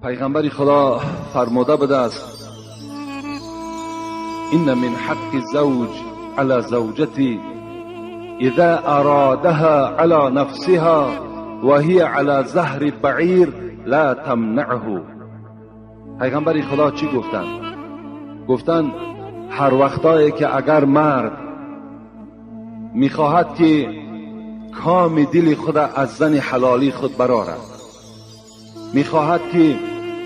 پیغمبر خدا فرموده بوده است ان من حق الزوج على زوجته اذا ارادها على نفسها وهي على ظهر بعیر لا تمنعه. پیغمبر خدا چی گفتند؟ گفتند هر وقتایی که اگر مرد میخواهد که کام دل خود از زن حلالی خود برآرد، میخواهد که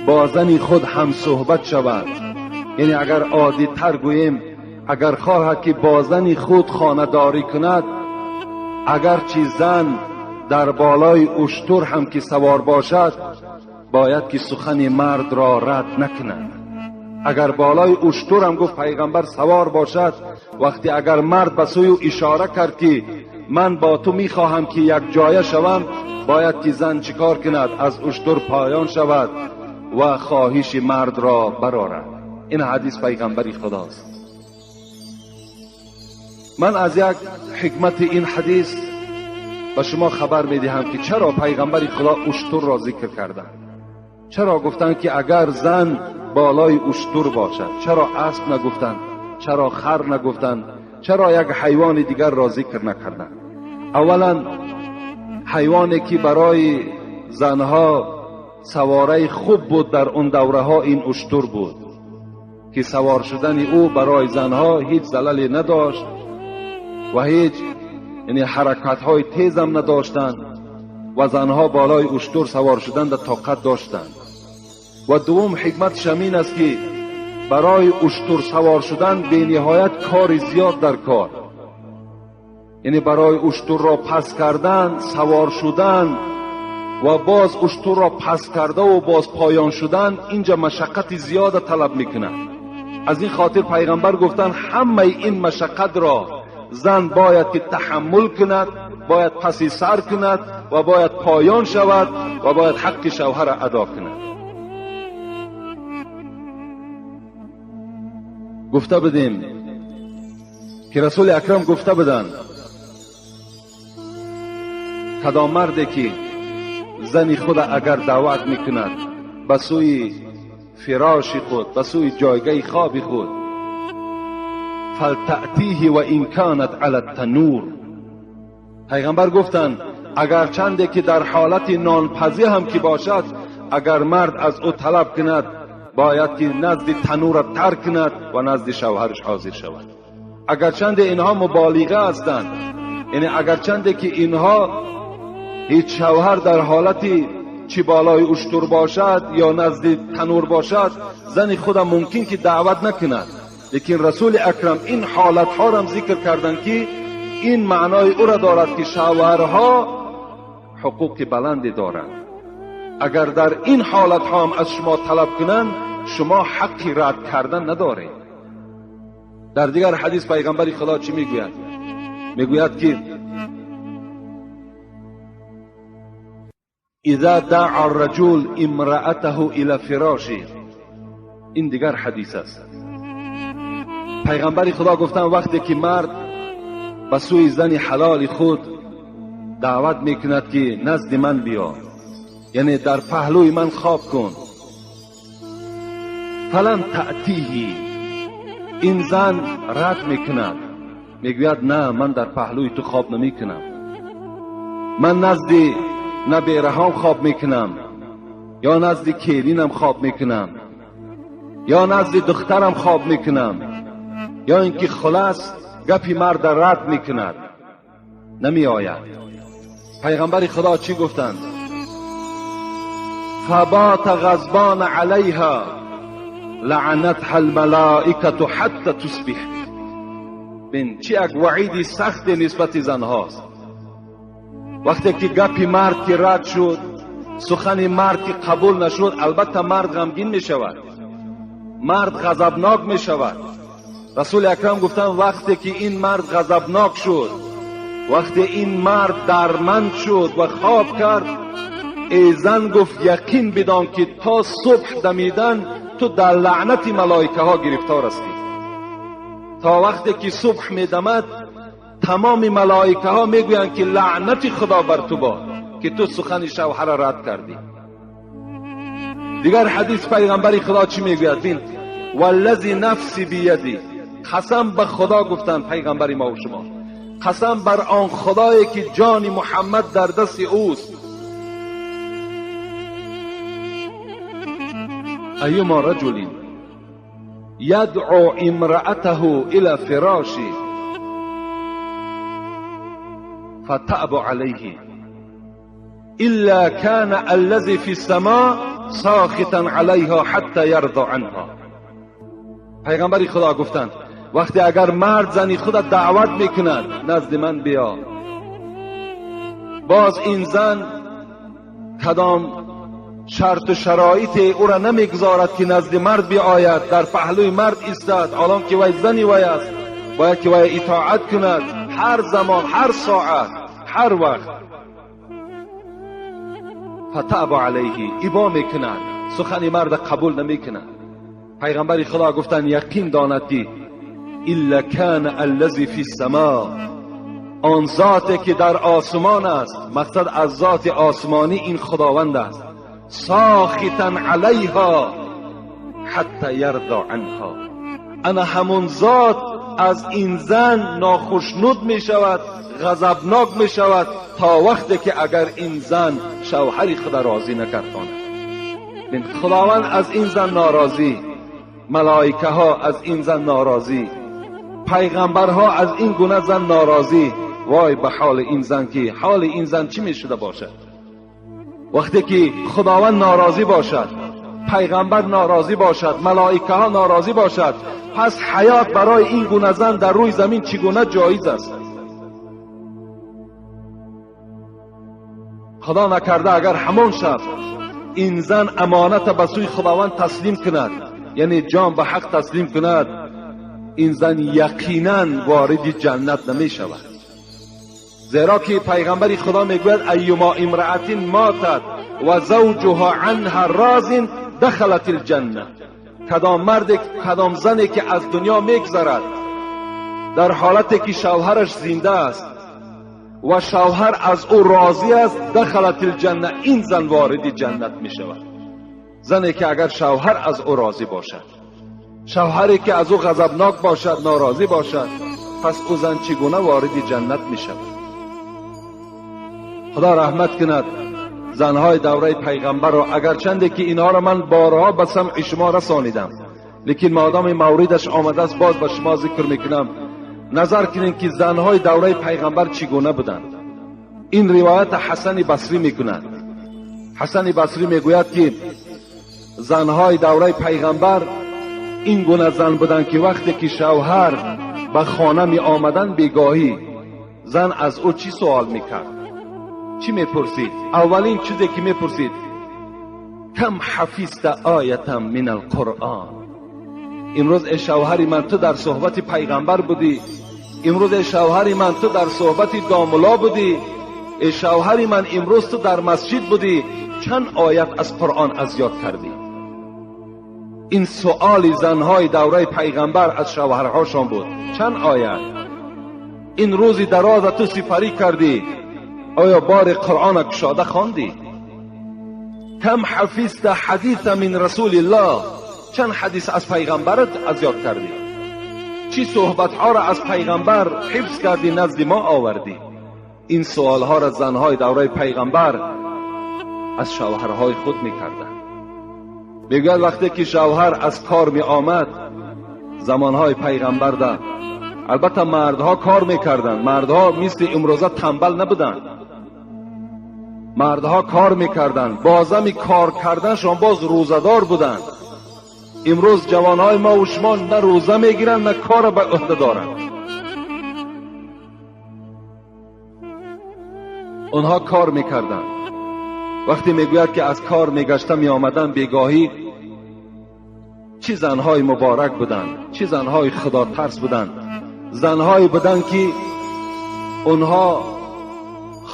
با زن خود هم صحبت شود، یعنی اگر عادی تر گوییم اگر خواهد که با زن خود خانه داری کند، اگرچه زن در بالای اشتر هم که سوار باشد باید که سخن مرد را رد نکند. اگر بالای اشتر هم گفت پیغمبر سوار باشد، وقتی اگر مرد به سوی او اشاره کرد که من با تو میخواهم که یک جایه شوم، باید که زن چیکار کند؟ از اشتر پایان شود و خواهش مرد را برآرد. این حدیث پیغمبری خداست. من از یک حکمت این حدیث به شما خبر میدهم که چرا پیغمبر خدا اشتر را ذکر کردند. چرا گفتند که اگر زن بالای اشتر باشد؟ چرا اسب نگفتند؟ چرا خر نگفتند؟ چرا یک حیوان دیگر را ذکر نکردند؟ اولا حیوانی که برای زنها سواره خوب بود در اون دوره ها این اشتر بود که سوار شدن او برای زنها هیچ زللی نداشت و هیچ یعنی حرکت های تیز هم نداشتند و زنها بالای اشتر سوار شدن در طاقت داشتند. و دوم حکمت این است که برای اشتر سوار شدن به نهایت کار زیاد در کار، یعنی برای اشتر را پس کردن، سوار شدن و باز اشتر را پس کرده و باز پایان شدن، اینجا مشقت زیاد طلب میکنه. از این خاطر پیغمبر گفتن همه این مشقت را زن باید که تحمل کند، باید پسی سر کند و باید پایان شود و باید حق شوهر را ادا کند. گفته بودیم که رسول اکرم گفته بودند کدام مردی که زن خود اگر دعوت میکند به سوی فراش خود، به سوی جایگاه خواب خود، فلتأتیه و این کانت علی التنور. پیغمبر گفتند اگر چنده که در حالت نانپزی هم که باشد، اگر مرد از او طلب کند باید که نزد تنور را ترک کند و نزد شوهرش حاضر شود. اگر چند اینها مبالغه هستند، یعنی اگر چنده که اینها هیچ شوهر در حالتی چی بالای اشتر باشد یا نزد تنور باشد زن خودم ممکن که دعوت نکند، لیکن رسول اکرم این حالتها را ذکر کردند که این معنای او را دارد که شوهرها حقوق بلندی دارند. اگر در این حالت ها هم از شما طلب کنند شما حقی رد کردن ندارید. در دیگر حدیث پیغمبر خدا چی میگوید؟ میگوید که اذا دعا الرجل امرأته الى فراشه. این دیگر حدیث است. پیغمبر خدا گفتن وقتی که مرد به سوی زن حلال خود دعوت میکند که نزد من بیا، یعنی در پهلوی من خواب کن، فلن تأتیه، این زن رد میکند، میگوید نه من در پهلوی تو خواب نمیکنم، من نزد نبیرهام خواب میکنم یا نزد کیلینم خواب میکنم یا نزد دخترم خواب میکنم، یا اینکه خلاص گپی مرد رد میکند، نمی آید. پیغمبر خدا چی گفتند؟ فبات غضبان علیها لعنتها الملائکة حتی تصبح. بین چی یک وعید سخت نسبت زنهاست. وقتی که گپی مرد که رد شد، سخن مرد که قبول نشد، البته مرد غمگین می شود، مرد غضبناک می شود. رسول اکرم گفتند وقتی که این مرد غضبناک شد، وقتی این مرد درمند شد و خواب کرد، ای زن گفت یقین بدان که تا صبح دمیدن تو در لعنت ملائکه ها گرفتار هستی. تا وقتی که صبح میدمد تمام ملائکه ها میگویند که لعنت خدا بر تو باد که تو سخن شوهر را رد کردی. Дигар ҳадис пайғамбари Худо чӣ мегӯяд? Бин, валлази нафси бияди, қасам ба Худо гуфтанд пайғамбари мо ва шумо, қасам бар он Худое ки ҷони Муҳаммад дар дасти ӯст. Айюма раҷулин ядъу имраатаҳу ила фироши фатабу алайҳи илла кана аллази фи ссама сохитан алайҳа ҳатта ярзо анҳа. Пайғамбари Худо гуфтанд вақте агар мард зани худа даъват мекунад назди ман биё, боз ин зан кадом шарту шароите ӯра намегузорад ки назди мард биояд, дар паҳлӯи мард истад, ҳолон ки вай зани вай аст, бояд ки вай итоат кунад ҳар замон, ҳар соат, ҳар вақт. Фатабу алайҳи, ибо мекунад, сухани марда қабул намекунад. Пайғамбари Худо гуфтанд яқин донад ки илла кана аллази фи ссама, он зоте ки дар осмон аст, мақсад аз зоти осмонӣ ин Худованд аст, сохитан алайҳа ҳатта ярзо анҳа, ана ҳамон зот аз ин зан нохушнуд мешавад, ғазабнок мешавад то вақте ки агар ин зан шавҳари худа розӣ накардонад. Худованд аз ин зан норозӣ, малоикаҳо аз ин зан норозӣ, пайғамбарҳо аз ин гуна зан норозӣ. Вой ба ҳоли ин зан, ки ҳоли ин зан чӣ мешуда бошад? Вақте ки Худованд норозӣ бошад, пайғамбар норозӣ бошад, малоикаҳо норозӣ бошад, пас ҳаёт барои ин гуна зан дар рӯи замин чӣ гуна ҷоиз аст? Худо накарда агар ҳамон шаб ин зан амоната ба сӯи Худованд таслим кунад, яъне ҷон ба ҳақ таслим кунад, ин зан яқинан вориди ҷаннат намешавад. Зеро ки пайғамбари Худо мегӯяд айюма имраатин матат ва завҷуҳа анҳа розин дахалат алҷанна. Кадом марде, кадом зане ки аз дунё мегзарад дар ҳолате ки шавҳараш зинда аст ва шавҳар аз ӯ розӣ аст, дахалат алҷанна, ин зан вориди ҷаннат мешавад. Зане ки агар шавҳар аз ӯ розӣ бошад, шавҳаре ки аз ӯ ғазабнок бошад, норозӣ бошад, пас ӯ зан чӣ гуна вориди ҷаннат мешавад? Худо раҳмат кунад занҳои давраи пайғамбарро, агарчанде ки инҳоро ман борҳо ба самъи шумо расонидам, лекин модоми мавридаш омадааст боз ба шумо зикр мекунам. Назар кунед ки занҳои давраи пайғамбар чӣ гуна буданд. Ин ривоята Ҳасани Басрӣ мекунад. Ҳасани Басрӣ мегӯяд ки занҳои давраи пайғамбар ин гуна зан буданд ки вақте ки шавҳар ба хона меомаданд бегоҳӣ, зан аз ӯ чӣ суол мекард, чӣ мепурсид? Аввалин чизе ки мепурсид: кам ҳафизта оятан мин алқуръон. Имрӯз эй шавҳари ман, ту дар суҳбати пайғамбар будӣ. Имрӯз эй шавҳари ман, ту дар суҳбати домуло будӣ. Эй шавҳари ман, имрӯз ту дар масҷид будӣ. Чанд оят аз Қуръон аз ёд кардӣ? Ин суоли занҳои давраи пайғамбар аз шавҳарҳошон буд. Чанд оят? Ин рӯзи дароза ту сипарӣ кардӣ, оё бори Қуръона кушода хондӣ? Кам ҳафизта ҳадиса мин расулиллоҳ. Чанд ҳадис аз пайғамбарат аз ёд кардӣ? Чӣ суҳбатҳоро аз пайғамбар ҳифз кардӣ, назди мо овардӣ? Ин суолҳоро занҳои давраи пайғамбар аз шавҳарҳои худ мекарданд. Мегӯяд вақте ки шавҳар аз кор меомад, замонҳои пайғамбарда албатта мардҳо кор мекарданд, мардҳо мисли имрӯза танбал набуданд, мардҳо кор мекарданд, бозами кор карданшон боз рӯзадор буданд. Имрӯз ҷавонҳои мо ва шумо на рӯза мегиранд, на корро ба ӯҳда доранд. Онҳо кор мекарданд. Вақте мегӯяд ки аз кор мегашта меомаданд бегоҳӣ, чӣ занҳои муборак буданд, чӣ занҳои худотарс буданд, занҳое буданд ки онҳо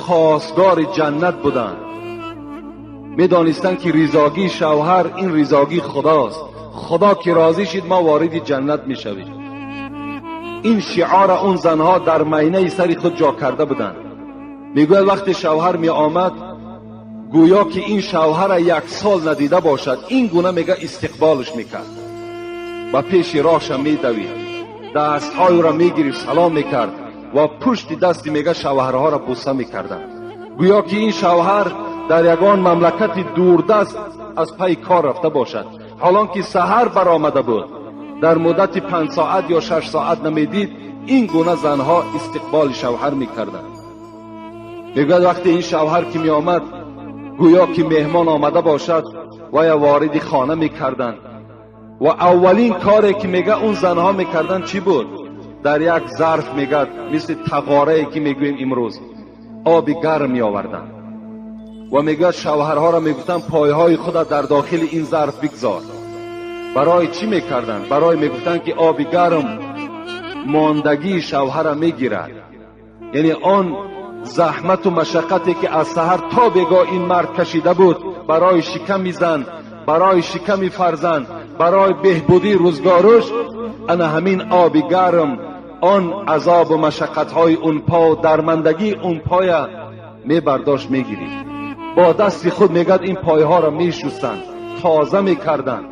хостгори ҷаннат буданд, медонистанд ки ризогии шавҳар ин ризогии худост, худо ки розӣ шид мо вориди ҷаннат мешавем. Ин шиъора он занҳо дар майнаи сари худ ҷо карда буданд. Мегӯяд вақте шавҳар меомад, гӯё ки ин шавҳара як сол надида бошад, ин гуна мега истиқболаш мекард, ба пеши роҳша медавид, дастҳои ӯро мегирифт, салом мекард ва пушти дасти мега шавҳарҳоро буса мекарданд, гӯё ки ин шавҳар дар ягон мамлакати дурдаст аз пайи кор рафта бошад, ҳолон ки саҳар баромада буд, дар муддати 5 соат ё 6 соат намедид. Ин гуна занҳо истиқболи шавҳар мекарданд. Мегӯяд вақте ин шавҳар ки меомад, гӯё ки меҳмон омада бошад, вая вориди хона мекарданд ва аввалин коре ки мега он занҳо мекарданд чӣ буд? Дар як зарф мегӯяд, мисли тағорае ки мегӯем имрӯз, оби гарм меоварданд ва мегӯяд шавҳарҳоро мегуфтанд пойҳои худа дар дохили ин зарф бигзор. Барои чӣ мекарданд? Барои мегуфтанд ки оби гарм мондагии шавҳара мегирад, яъне он заҳмату машаққате ки аз саҳар то бегоҳ ин мард кашида буд барои шиками зан, барои шиками фарзанд, барои беҳбудии рӯзгоруш, ана ҳамин оби гарм он азобу машаққатҳои он по, дармандагии он поя мебардошт, мегирифт. Бо дасти худ мегӯяд ин пойҳоро мешустанд, тоза мекарданд.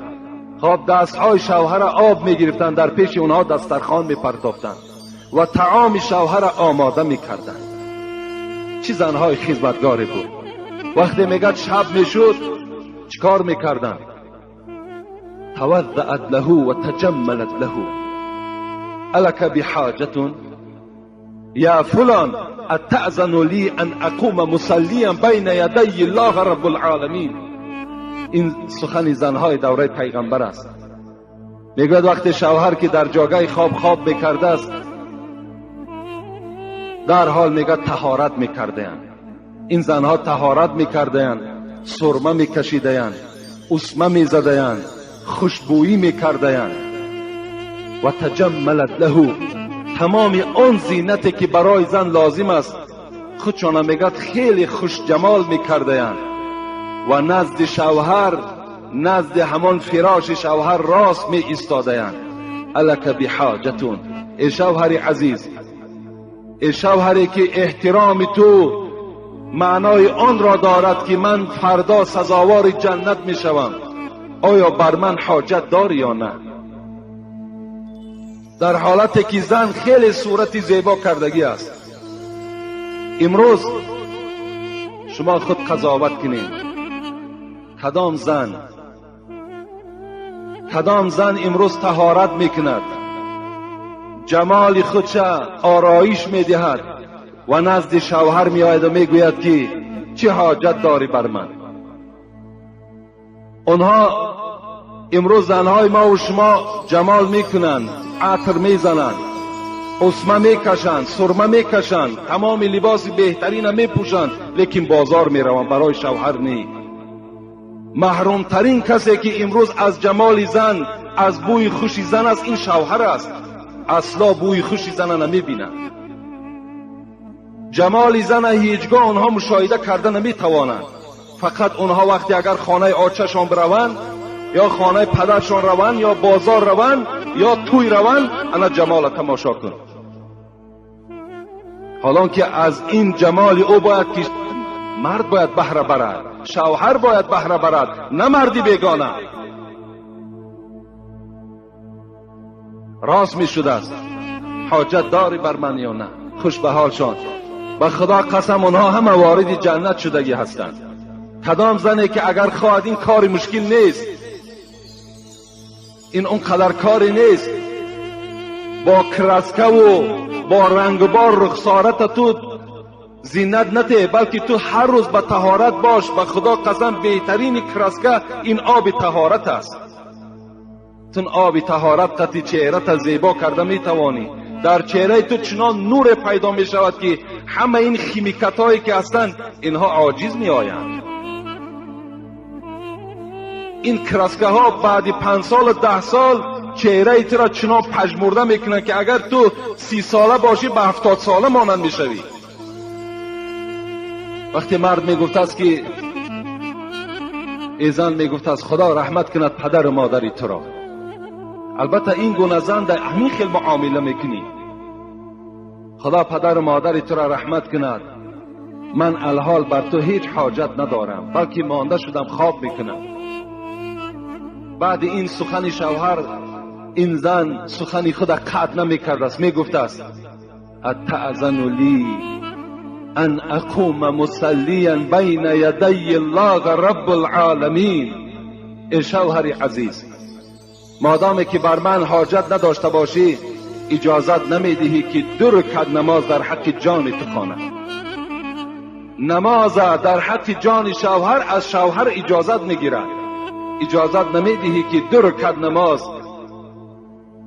Хоб дастҳои шавҳара об мегирифтанд, дар пеши онҳо дастархон мепартофтанд ва таоми шавҳара омода мекарданд. Чӣ занҳои хизматгоре буд! Вақте мегӯяд шаб мешуд, чӣ кор мекарданд? Таваззаат лаҳу ва таҷаммалат лаҳу. Алака биҳоҷатун я фулон атаъзану ли ан ақума мусаллиян байна ядайи ллоҳи раббулъоламин. Ин сухани занҳои давраи пайғамбар аст. Мегӯяд вақте шавҳар ки дар ҷогаи хоб хоб мекардааст, дарҳол мегӯяд таҳорат мекардаянд. Ин занҳо таҳорат мекардаянд, сурма мекашидаянд, усма мезадаянд, хушбӯӣ мекардаянд. Ва таҷаммалат лаҳу, тамоми он зинате ки барои зан лозим аст, худшона мегӯяд хеле хушҷамол мекардаянд ва назди шавҳар, назди ҳамон фироши шавҳар рост меистодаянд. Алака биҳоҷатун, эй шавҳари азиз, эй шавҳаре ки эҳтироми ту маънои онро дорад ки ман фардо сазовори ҷаннат мешавам, оё бар ман ҳоҷат дорӣ ё на? Дар ҳолате ки зан хеле сурати зебо кардагӣ аст. Имрӯз шумо худ қазоват кунед, кадом зан, кадом зан имрӯз таҳорат мекунад, ҷамоли худша ороиш медиҳад ва назди шавҳар меояд ва мегӯяд ки чӣ ҳоҷат дорӣ бар ман? Онҳо имрӯз занҳои мо ва шумо ҷамол мекунанд, атр мезананд, усма мекашанд, сурма мекашанд, тамоми либоси беҳтарина мепӯшанд, лекин бозор мераванд, барои шавҳар не. Маҳрумтарин касе ки имрӯз аз ҷамоли зан, аз бӯи хуши зан аст, ин шавҳар аст. Асло бӯи хуши зана намебинад. Ҷамоли зана ҳеҷ гоҳ онҳо мушоҳида карда наметавонанд. Фақат онҳо вақте агар хонаи очашон бираванд, ё хонаи падаршон раванд, ё бозор раванд, ё тӯй раванд, ана ҷамола тамошо кун. Ҳолон ки аз ин ҷамоли ӯ бояд ки мард бояд баҳра барад, шавҳар бояд баҳра барад, на марди бегона. Рост мешудааст, ҳоҷат дорӣ бар ман ё на? Хуш ба ҳолшон. Ба худо қасам, онҳо ҳама вориди ҷаннат шудагӣ ҳастанд. Кадом зане ки агар хоҳад, ин кори мушкил нест, ин он қадар коре нест, бо краскаву бо рангубор рухсората ту зинат нате, балки ту ҳар рӯз ба таҳорат бош. Ба худо қасам, беҳтарини краска ин оби таҳорат аст. Тун оби таҳорат қати чеҳрата зебо карда метавонӣ. Дар чеҳраи ту чунон нуре пайдо мешавад ки ҳама ин химикатҳое ки ҳастанд, инҳо оҷиз меоянд. Ин краскаҳо баъди 5 солу 10 сол чеҳраи туро чунон пажмурда мекунанд ки агар ту 30 сола бошӣ, ба 70 сола монанд мешавӣ. Вақте мард мегуфтааст ки эй зан, мегуфтааст худо раҳмат кунад падару модари туро. Албатта ин гуна зан дар ҳамин хел муомила мекунӣ. Худо падару модари туро раҳмат кунад, من الحال بر تو هیچ حاجت ندارم، بلکه مانده شدم خواب میکنم. بعد این سخن شوهر، این زن سخن خود قطع نمیکرد است، میگفت است اتأذن لی ان اقوم مصلیا بین یدی الله رب العالمین. ای شوهر عزیز، مادامی که بر من حاجت نداشته باشی اجازت نمیدهی که 2 رکعت نماز در حق جان تو خوانم. نماز در حق جان شوهر از شوهر اجازت میگیرد، اجازت نمیدهی که 2 رکعت نماز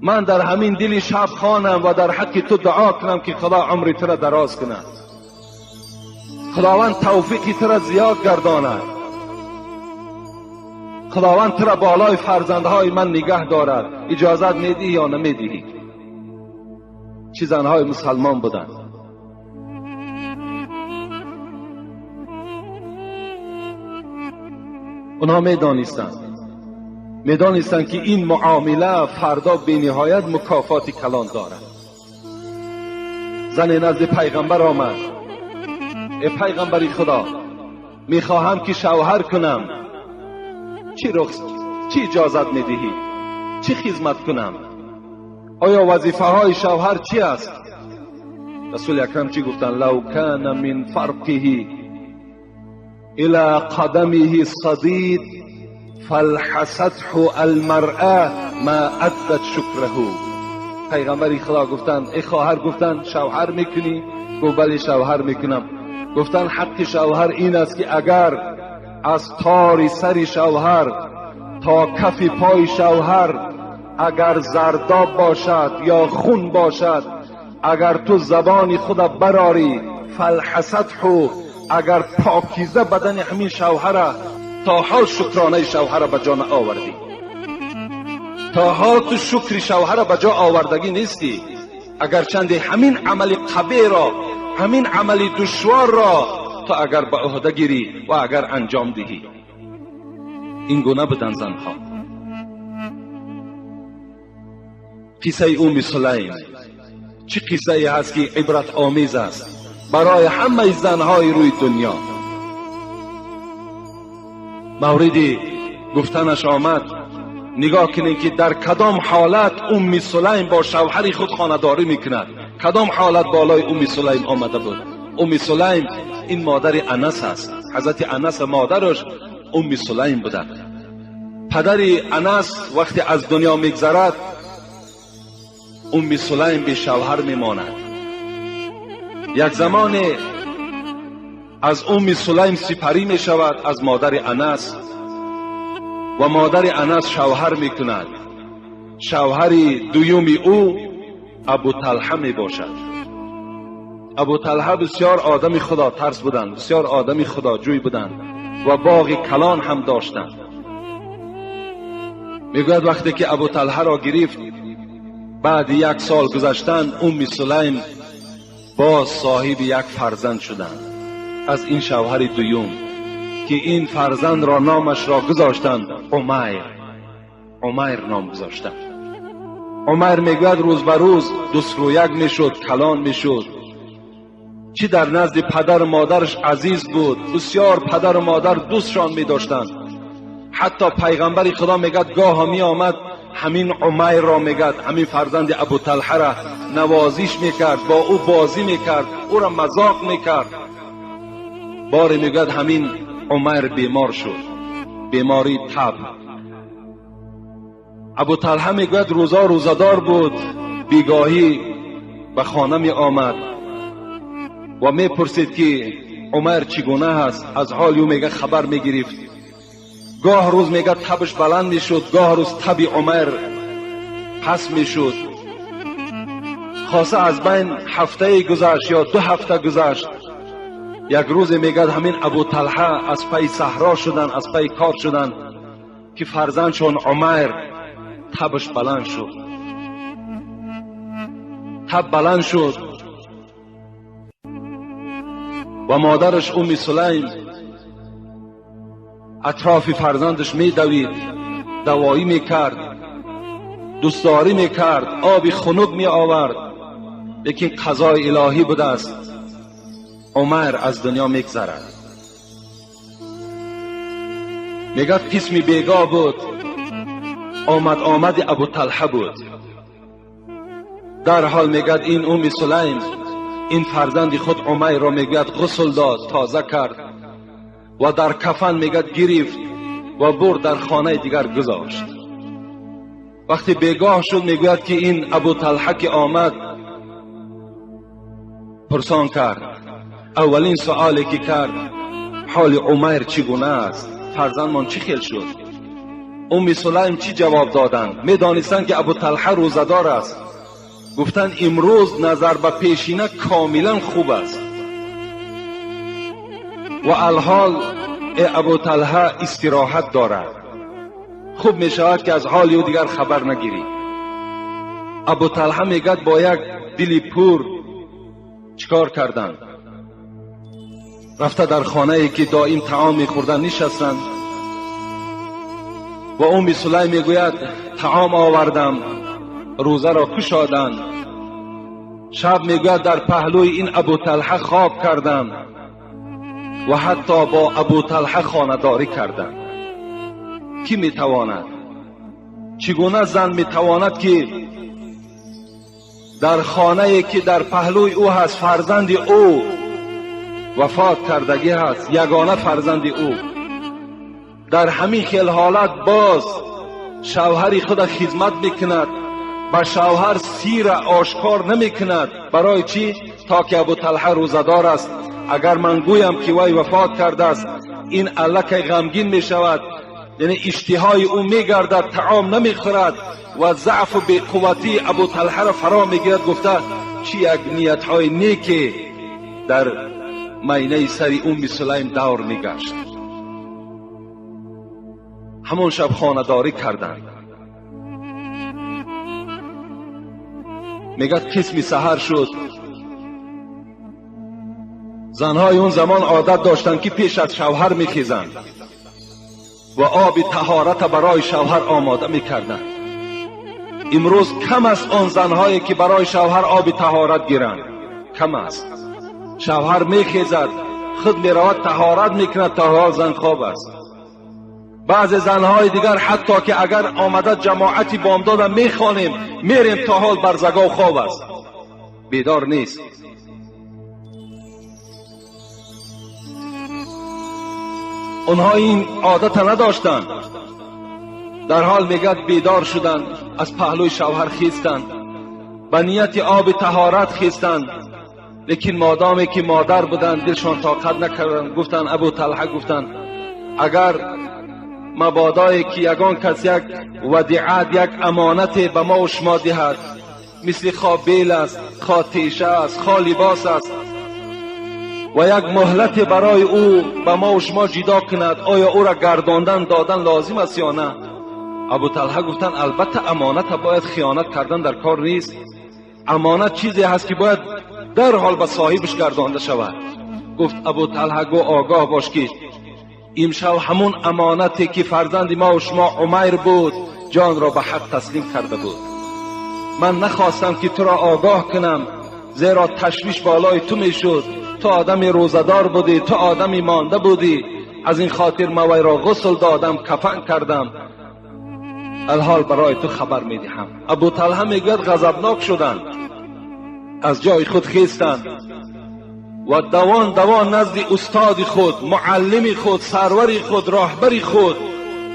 من در همین دل شب خوانم و در حق تو دعا کنم که خدا عمر تو را دراز کند، خداوند توفیق تو را زیاد گرداند، خداوند تو را بالای فرزندهای من نگه دارد. اجازت میدهی یا نمیدهی؟ چه زنهای مسلمان بودند. اونها میدانستند که این معامله فردا به نهایت مکافات کلان دارد. زن نزد پیغمبر آمد، ای پیغمبر خدا، میخواهم که شوهر کنم، چی رخصت، چی اجازت میدهی، چی خدمت کنم، آیا وظیفه های شوهر چی است؟ رسول اکرم چی گفتند؟ لو کان من فرقه الى قدمه صدید فالحسته المرأة ما ادت شکره. پیغمبر خدا گفتند ای خواهر، گفتند شوهر میکنی؟ گفت بله شوهر میکنم. گفتند حق شوهر این است که اگر از تار سر شوهر تا کف پای شوهر اگر زرداب باشد یا خون باشد، اگر تو زبان خود براری فالحسته، اگر پاکیزه بدن همین شوهر، تا حال شکرانه شوهر به جا آوردی، تا حال تو شکر شوهر به جا آوردگی نیستی، اگر چند همین عمل قبیح را، همین عمل دشوار را تو اگر به عهده گیری و اگر انجام دهی. این گونه بودن زنها. قصه ام سلیم چه قصه ای هست که عبرت آمیز است برای همه زنهای روی دنیا. مورد گفتنش آمد، نگاه کنید که در کدام حالت ام سلیم با شوهر خود خانه‌داری میکند، کدام حالت بالای ام سلیم آمده بود. ام سلیم این مادر انس است، حضرت انس مادرش ام سلیم بوده. پدر انس وقتی از دنیا میگذرد، ام سلیم به شوهر میماند. یک زمان از ام سلیم سپری می شود از مادر انس و مادر انس شوهر می کند. شوهر دویم او ابو طلحه می باشد. ابو طلحه بسیار آدم خدا ترس بودند، بسیار آدم خداجوی بودند و باغ کلان هم داشتند. میگوید وقتی که ابو طلحه را گرفت، بعد 1 سال گذشتن، ام سلیم باز صاحب یک فرزند شدند از این شوهر دویم که این فرزند را نامش را گذاشتند عمیر. عمیر نام گذاشتند. عمیر میگوید روز به روز 2 یک میشد، کلان میشد. چی در نزد پدر و مادرش عزیز بود، بسیار پدر و مادر دوستشان میداشتند. حتی پیغمبر خدا میگد گاه می آمد همین عمیر را میگد، همین فرزند ابو طلحه را نوازش میکرد، با او بازی میکرد، او را مذاق میکرد. باری میگد همین عمر بیمار شد، بیماری تب. ابو طلحه میگوید روزا روزدار بود، بیگاهی به خانه می آمد و میپرسید که عمر چگونه هست. از حال او میگه خبر میگرفت. گاه روز میگه تبش بلند میشد، گاه روز تب عمر پس میشد. خاصه از بین هفته گذشت یا 2 هفته گذشت، یک روز میگه همین ابو طلحه از پی صحرا شدن، از پی کار شدن که فرزندشون عمر تبش بلند شد. تب بلند شد و مادرش ام سلیم اطراف فرزندش میدوید، دوایی میکرد، دوستداری میکرد، آب خنک می آورد. لیکن قضای الهی بوده است. Умайр аз дунё мегзарад. Мегӯяд қисми бегоҳ буд, омад омади Абу Талҳа буд. Дарҳол мегӯяд ин Умми Сулайм ин фарзанди худ Умайрро мегӯяд ғусл дод, тоза кард ва дар кафан мегӯяд гирифт ва бурд дар хонаи дигар гузошт. Вақте бегоҳ шуд мегӯяд ки ин Абу Талҳа ки омад пурсон кард. Аввалин суоле ки кард ҳоли Умайр чӣ гуна аст, фарзандмон чӣ хел шуд? Умми Сулайм чӣ ҷавоб доданд? Медонистанд ки Абу Талҳа рӯзадор аст. Гуфтанд имрӯз назар ба пешина комилан хуб аст. Ва алҳол Абу Талҳа истироҳат дорад, хуб мешавад ки аз ҳоли ӯ дигар хабар нагирӣ. Абу Талҳа мегӯяд бо як дили пур чикор карданд? Рафта дар хонае ки доим таом мехӯрданд нишастанд ва Умми Сулайм мегӯяд таом овардам, рӯзаро кушоданд. Шаб мегӯяд дар паҳлӯи ин Абу Талҳа хоб кардам ва ҳатто бо Абу Талҳа хонадорӣ кардам. Кӣ метавонад? Чӣ гуна зан метавонад ки дар хонае ки дар паҳлӯи ӯ ҳаст фарзанди ӯ вафот кардагӣ ҳаст, ягона фарзанди ӯ, дар ҳамин хел ҳолат боз шавҳари худа хизмат мекунад, ба шавҳар сира ошкор намекунад. Барои чӣ? То ки Абу Талҳа рӯзадор аст. Агар ман гӯям ки вай вафот кардааст, ин аллакай ғамгин мешавад, яъне иштиҳои ӯ мегардад, таом намехӯрад ва заъфу беқувватии Абу Талҳаро фаро мегирад. Гуфта чӣ як ниятҳои неке дар майнаи сари Умми Сулайм давр мегашт. Ҳамон шаб хонадорӣ карданд. Мегӯяд қисми саҳар шуд. Занҳои он замон одат доштанд ки пеш аз шавҳар мехезанд ва оби таҳората барои шавҳар омода мекарданд. Имрӯз кам аст он занҳое ки барои шавҳар оби таҳорат гиранд, кам аст. Шавҳар мехезад, худ меравад таҳорат мекунад, то ҳол зан хоб аст. Баъзе занҳои дигар ҳатто ки агар омада ҷамоати бомдода мехонем, мерем то ҳол барзагов хоб аст, бедор нест. Онҳо ин одата надоштанд. Дар ҳол мегӯяд бедор шуданд, аз паҳлӯи шавҳар хестанд, ба нияти оби таҳорат хестанд. Лекин модоме ки модар буданд дилшон тоқат накарданд. Гуфтанд Абу Талҳа, гуфтанд агар мабодое ки ягон кас як вадиат, як амонате ба мо ва шумо диҳад, мисли хо бел аст, хо теша аст, хо либос аст, ва як муҳлате барои ӯ ба мо ва шумо ҷидо кунад, оё ӯра гардондан додан лозим аст ё на? Абу Талҳа гуфтанд албатта амоната бояд хиёнат кардан дар кор нест. Амонат чизе ҳаст ки бояд дарҳол ба соҳибаш гардонда шавад. Гуфт Абу Талҳа гӯ огоҳ бош ки имшаб ҳамун амонате ки фарзанди мо ва шумо Умайр буд ҷонро ба ҳақ таслим карда буд. Ман нахостам ки туро огоҳ кунам, зеро ташвиш болои ту мешуд. Ту одами рӯзадор будӣ, ту одами монда будӣ. Аз ин хотир ман вайро ғусл додам, кафан кардам. Алҳол барои ту хабар медиҳам. Абу Талҳа мегӯяд ғазабнок шуданд, аз ҷои худ хестанд ва давон давон назди устоди худ, муаллими худ, сарвари худ, роҳбари худ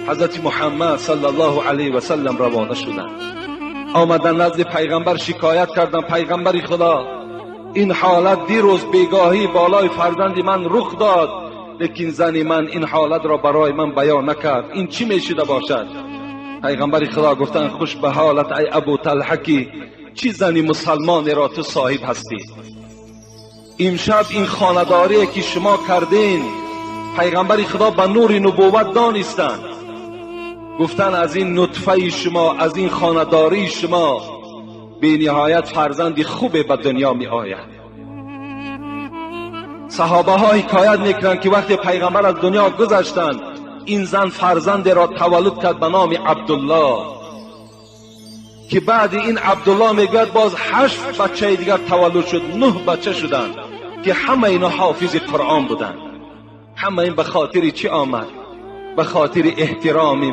ҳазрати Муҳаммад саллаллоҳу алайҳи васаллам равона шуданд. Омадан назди пайғамбар шикоят карданд: пайғамбари Худо, ин ҳолат дирӯз бегоҳӣ болои фарзанди ман рух дод, лекин зани ман ин ҳолатро барои ман баён накард. Ин чӣ мешуда бошад? Пайғамбари Худо гуфтанд хуш ба ҳолат ай Абу Талҳа ки чӣ зани мусалмонеро ту соҳиб ҳастӣ. Имшаб ин хонадорие ки шумо кардин, пайғамбари Худо ба нури нубувват донистанд. Гуфтанд аз ин нутфаи шумо, аз ин хонадории шумо бениҳоят фарзанди хубе ба дунё меояд. Саҳобаҳо ҳикоят мекунанд ки вақте пайғамбар аз дунё гузаштанд, ин зан фарзандеро таваллуд кард ба номи Абдуллоҳ, ки баъди ин Абдуллоҳ мегӯяд боз 8 бачаи дигар таваллуд шуд, 9 бача шуданд. ки ҳама ино ҳофизи Қуръон буданд. Ҳама ин ба хотири чӣ омад? Ба хотири эҳтироми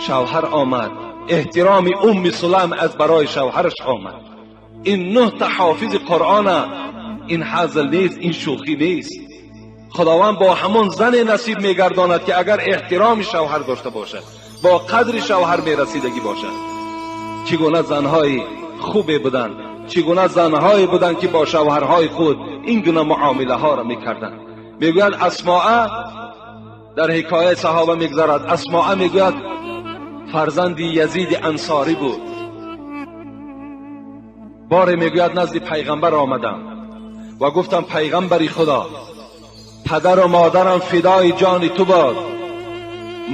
шавҳар омад. Эҳтироми Умми Сулайм аз барои шавҳараш омад. Ин 9 та ҳофизи Қуръона, ин ҳазл нест, ин шӯхӣ нест. Худованд бо ҳамон зане насиб мегардонад ки агар эҳтироми шавҳар дошта бошад, бо қадри шавҳар мерасидагӣ бошад. Чӣ гуна занҳои хубе буданд, чӣ гуна занҳое буданд ки бо шавҳарҳои худ ин гуна муомилаҳоро мекарданд. Мегӯяд Асмоа, дар ҳикояи саҳоба мегузарад, Асмоа мегӯяд фарзанди Язиди Ансорӣ буд. Боре мегӯяд назди пайғамбар омадам ва гуфтам пайғамбари Худо, падару модарам фидои ҷони ту бод,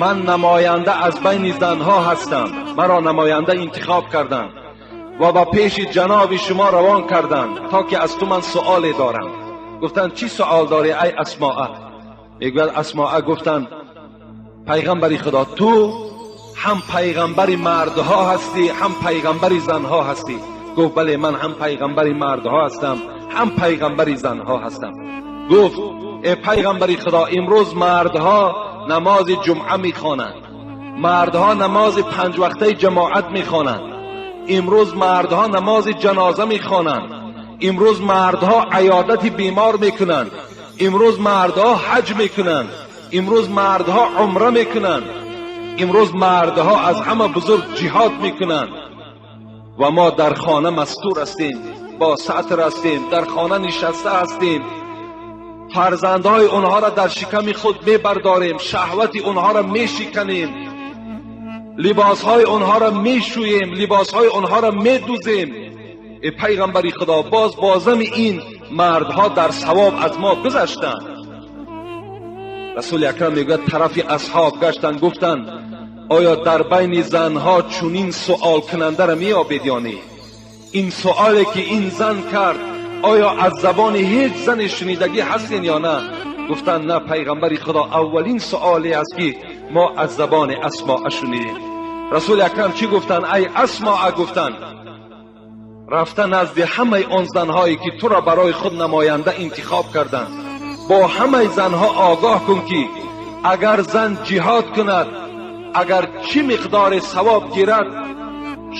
ман намоянда аз байни занҳо ҳастам, маро намоянда интихоб карданд ва ба пеши ҷаноби шумо равон карданд то ки аз ту ман суоле дорам. Гуфтанд чӣ суол дорӣ ай Асмоа? Мегӯяд Асмоа гуфтанд пайғамбари Худо, ту ҳам пайғамбари мардҳо ҳастӣ, ҳам пайғамбари занҳо ҳастӣ. Гуфт бале, ман ҳам пайғамбари мардҳо ҳастам, ҳам пайғамбари занҳо ҳастам. Гуфт эй пайғамбари Худо, имрӯз мардҳо намози ҷумъа мехонанд, мардҳо намози панҷвақтаи ҷамоат мехонанд, имрӯз мардҳо намози ҷаноза мехонанд, имрӯз мардҳо аёдати бемор мекунанд, имрӯз мардҳо ҳаҷ мекунанд, имрӯз мардҳо умра мекунанд, имрӯз мардҳо аз ҳама бузург ҷиҳод мекунанд ва мо дар хона мастур ҳастем, бо сатр ҳастем, дар хона нишаста ҳастем, фарзандҳои онҳоро дар шиками худ мебардорем, шаҳвати онҳоро мешиканем, либосҳои онҳоро мешӯем, либосҳои онҳоро медӯзем. Эй пайғамбари Худо, боз бозами ин мардҳо дар савоб аз мо гузаштанд. Расули Акрам мегӯяд тарафи асҳоб гаштанд, гуфтанд оё дар байни занҳо чунин суолкунандаро меёбед ё не? Ин суоле ки ин зан кард оё аз забони ҳеҷ зане шунидагӣ ҳастен ё на? Гуфтанд на, пайғамбари Худо, аввалин суоле аст ки мо аз забони Асмоа шунидем. Расули Акрам чӣ гуфтанд? Ай Асмоа, гуфтанд, рафта назди ҳамаи он занҳое ки туро барои худ намоянда интихоб карданд, бо ҳамаи занҳо огоҳ кун ки агар зан ҷиҳод кунад, агар чӣ миқдори савоб гирад,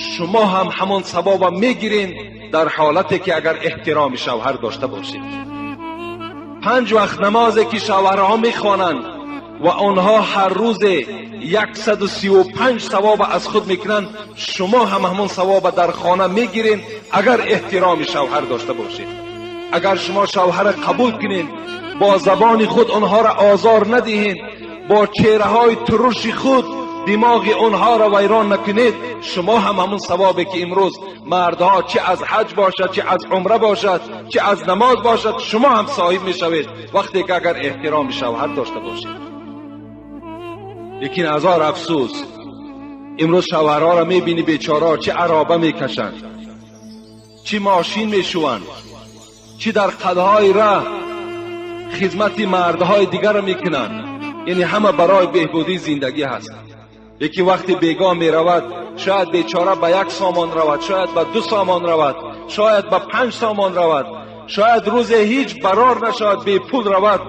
шумо ҳам ҳамон савоба мегиред дар ҳолате ки агар эҳтироми шавҳар дошта бошед. 5 вақт намозе ки шавҳарҳо мехонанд ва онҳо ҳар рӯзе 135 савоба аз худ мекунанд, шумо ҳам ҳамон савоба дар хона мегиред агар эҳтироми шавҳар дошта бошед. Агар шумо шавҳарро қабул кунед, бо забони худ онҳоро озор надиҳед, бо чеҳраҳои туруши худ димоғи онҳоро вайрон накунед, шумо ҳам ҳамон савобе ки имрӯз мардҳо чӣ аз ҳаҷ бошад, чӣ аз умра бошад, чӣ аз намоз бошад, шумо ҳам соҳиб мешавед вақте ки агар эҳтироми шавҳар дошта бошед. Лекин ҳазор афсӯс, имрӯз шавҳарҳоро мебинӣ бечораҳо чӣ ароба мекашанд, чӣ мошин мешӯванд, чӣ дар қадҳои раҳ хизмати мардҳои дигарро мекунанд. Яъне ҳама барои беҳбудии зиндагӣ ҳаст. Лекин вақти бегоҳ меравад, шояд бечора ба 1 сомон равад, шояд ба 2 сомон равад, шояд ба 5 сомон равад, шояд рӯзе ҳеҷ барор нашавад, бепул равад.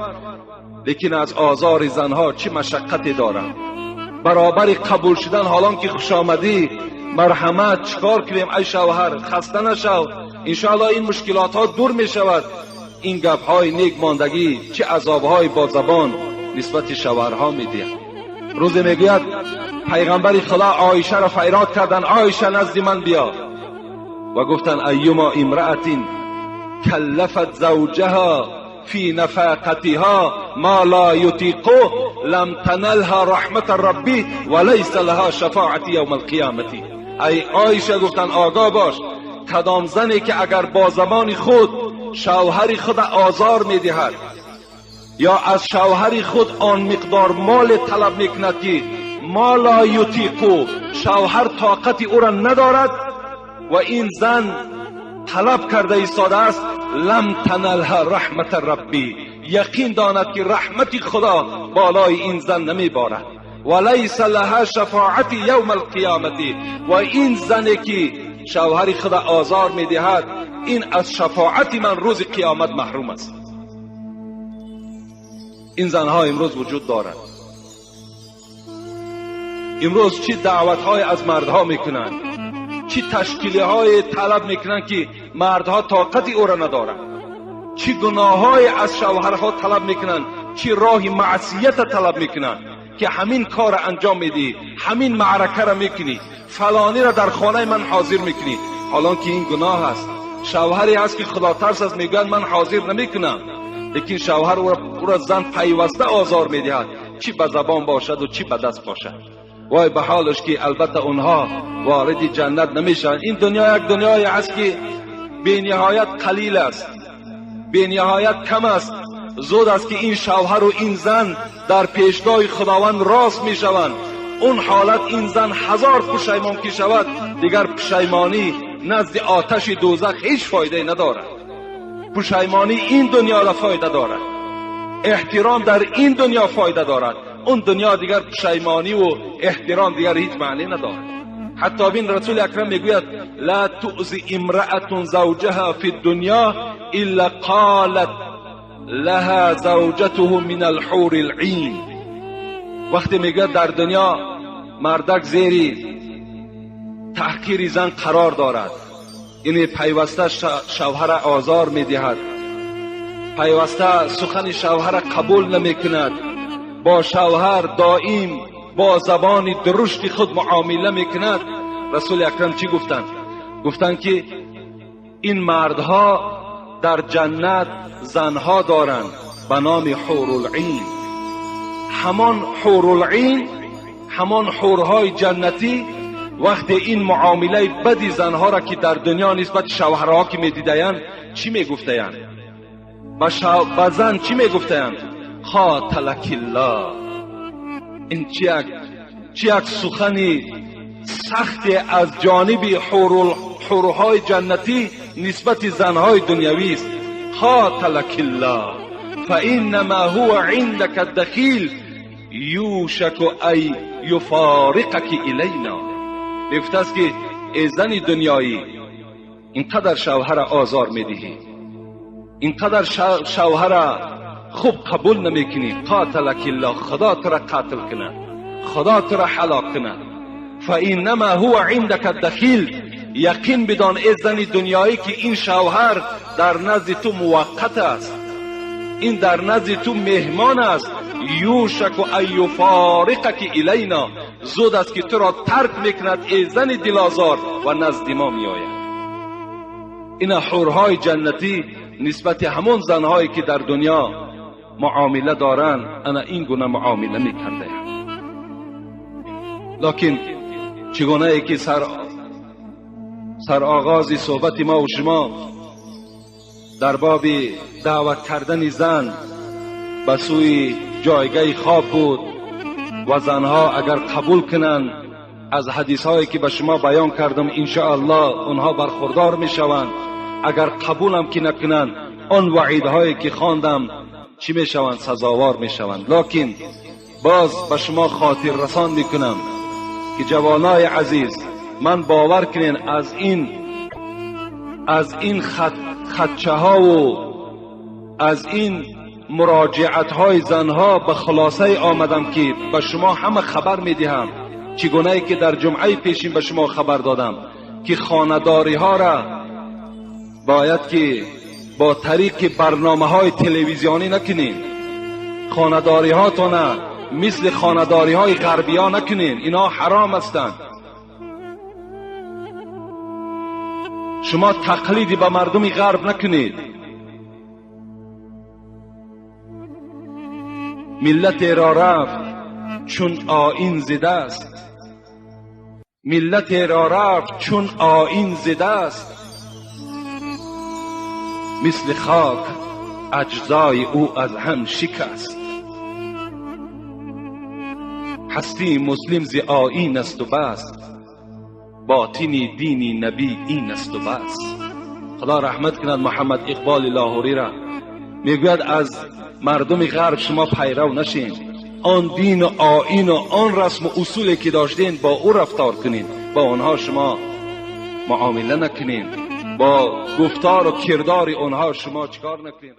Лекин аз озори занҳо чӣ машаққате дорад? Баробари қабул шудан, ҳолон ки хушомадӣ, марҳамат, чикор кунем ай шавҳар, хаста нашав, иншоаллоҳ ин мушкилотҳо дур мешавад. Ин гапҳои нек мондагӣ чӣ азобҳои бо забон нисбати шавҳарҳо медиҳад. Рӯзе мегӯяд пайғамбари Худо Оишаро файрод карданд, Оиша назди ман биё. Ва гуфтанд айюма имраатин каллафат завҷаҳа фи нафақатиҳа ма ла ютиқу лам таналҳа раҳмата рабби ва лайса лаҳа шафоати явма алқиёмати. Ай Оиша, гуфтанд огоҳ бош, кадом зане ки агар бо забони худ шавҳари худ озор медиҳад ё аз шавҳари худ он миқдор моле талаб мекунад ки ма ла ютиқу, шавҳар тоқати ӯро надорад ва ин зан талаб карда истодааст, лам таналҳа раҳмата рабби, яқин донад ки раҳмати Худо болои ин зан намеборад. Ва лайса лаҳа шафоати явма алқиёмати, ва ин зане ки шавҳари худо озор медиҳад, ин аз шафоати ман рӯзи қиёмат маҳрум аст. Ин занҳо имрӯз вуҷуд дорад. Имрӯз чӣ даъватҳое аз мардҳо мекунанд, чӣ ташкилиҳое талаб мекунанд, ки мардҳо тоқати ӯро надоранд, чӣ гуноҳҳое аз шавҳарҳо талаб мекунанд, чӣ роҳи маъсията талаб мекунанд, ки ҳамин корро анҷом медиҳӣ, ҳамин маъракаро мекунӣ, фалониро дар хонаи ман ҳозир мекунӣ, ҳолон ки ин гуноҳ аст. Шавҳаре ҳаст, ки худотарс аст, мегӯяд ман ҳозир намекунам, лекин шавҳар ӯро зан пайваста озор медиҳад, чӣ ба забон бошаду чӣ ба даст бошад. Вой ба ҳолаш, ки албатта онҳо вориди ҷаннат намешаванд. Ин дунё як дунёе аст, ки бениҳоят қалил аст, бениҳоят кам аст. Зуд аст, ки ин шавҳару ин зан дар пешгоҳи Худованд рост мешаванд. Он ҳолат ин зан ҳазор пушаймон ки шавад, дигар пушаймонӣ назди оташи дӯзах ҳеҷ фоидае надорад. Пушаймонӣ ин дунёро фоида дорад, эҳтиром дар ин дунё фоида дорад. Он дунё дигар пушаймониву эҳтиром дигар ҳеҷ маъне надорад. Ҳатто бин, Расули Акрам мегӯяд: ла туъзи имраатун завҷаҳа фи дунё илла қолат лаҳа завҷатуҳу мин алҳури алъин. Вақте мегӯяд дар дунё мардак зери таҳқири зан қарор дорад, яъне пайваста шавҳара озор медиҳад, пайваста сухани шавҳара қабул намекунад, бо шавҳар доим бо забони дурушти худ муомила мекунад. Расули Акрам чӣ гуфтанд? Гуфтанд, ки ин мардҳо дар ҷаннат занҳо доранд ба номи ҳурулъин. Ҳамон ҳурулъин, ҳамон ҳурҳои ҷаннатӣ вақте ин муомилаи бади занҳоро, ки дар дунё нисбати шавҳарҳо ки медидаянд, чӣ мегуфтаянд? Ба зан чӣ мегуфтаянд? Қоталакиллоҳ. Ин чӣ як сухани сахте аз ҷониби ҳурҳои ҷаннатӣ нисбати занҳои дунявист. Қоталакиллоҳ фаиннама ҳува индака дахил юшаку ай юфориқаки илайна. Мегуфтааст, ки эй зани дунёӣ, ин қадар шавҳара озор медиҳӣ, ин қадар шавҳара хуб қабул намекунӣ. Қоталакиллоҳ, Худо тура қатл кунад, Худо тура ҳалок кунад. Фаиннама ҳува индака дахил, яқин бидон, эй зани дунёӣ, ки ин шавҳар дар назди ту муваққат аст, ин дар назди ту меҳмон аст. Юшаку ан юфориқаки илайна, зуд аст, ки туро тарк мекунад, эй зани дилозор, ва назди мо меояд. Ина ҳурҳои ҷаннатӣ нисбати ҳамон занҳое, ки дар дунё муомила доранд, ана ин гуна муомила мекардаянд. Локин чигунае ки сароғози суҳбати мо ва шумо дар боби даъват кардани зан ба сӯи ҷойгаҳи хоб буд ва занҳо агар қабул кунанд, аз ҳадисҳое, ки ба шумо баён кардам, иншоаллоҳ онҳо бархурдор мешаванд. Агар қабулам ки накунанд, он ваъидҳое, ки хондам, чӣ мешаванд? Сазовор мешаванд. Локин боз ба шумо хотиррасон мекунам, ки ҷавонои азиз, ман бовар кунен, аз ин хатчаҳову аз ин муроҷиатҳои занҳо ба хулосае омадам, ки ба шумо ҳама хабар медиҳам, чӣ гунае ки дар ҷумъаи пешин ба шумо хабар додам, ки хонадориҳоро бояд ки бо тариқи барномаҳои телевизионӣ накунем, хонадориҳотона мисли хонадориҳои ғарбиё накунем. Инҳо ҳаром ҳастанд. Шумо тақлиди ба мардуми ғарб накунед. Миллатеро рафт чун оин зидаст, миллатеро рафт чун оин зидаст, мисли хок аҷзои ӯ аз ҳам шикаст. Ҳастии муслим зи оин асту бас, ботини дини набӣ ин асту бас. Худо раҳмат кунад Муҳаммад Иқболи Лоҳуриро. Мегӯяд, аз мардуми ғарб шумо пайрав нашед, он дину оину он расму усуле, ки доштед, бо ӯ рафтор кунед, бо онҳо шумо муомила накунед. Бо гуфтору кирдори онҳо шумо чикор накунед.